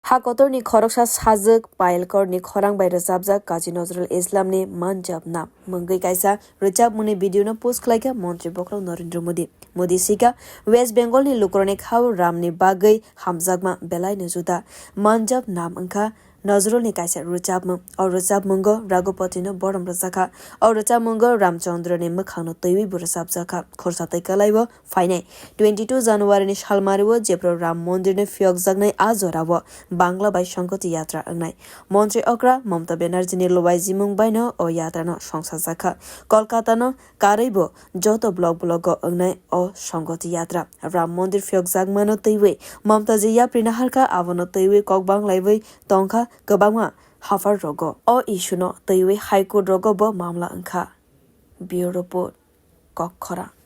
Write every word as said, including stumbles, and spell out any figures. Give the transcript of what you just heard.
Ha kotorni khoroksa sajwk Payal Kaurni khorang bai rwchapjak Kazi Nazrul Islamni Manjab Nam mungwi kaisa rwchapmungni video no post khlaikha Montri Bokhorok Narendra Modi. Modi swikha, West Bengalni lukurokni khao Ramni bagwi hamjakma belaino juda. Manjab Nam wngkha Nazrulni kaisa rwchapmung. O rwchapmungo Raghupatino borom rwjakha. O rwchapmungo Ramchandrani mwkhangno twiwi bo rwchapjakha. Khorsa twi kwlaibo phainai twenty two January ni salmario jephru Ram Mondir ni phiyokjaknai a jorao Bangla bai Songoti Yatra wngnai. Montri okra Mamta Banerjee ni luaijimung baino o yatra no songsajakha. Kolkata no karwi bo joto block block o wngnai o Songoti Yatra. Ram Mondir phiyokjakmano twiwi Mamta je yapri naharkha abono twiwi kok banglaiwi tongkha kwbangma haphar rogo. O issue no twiwi High Court rogo bo mamla wngkha. Bureau Report, Kokkhorang.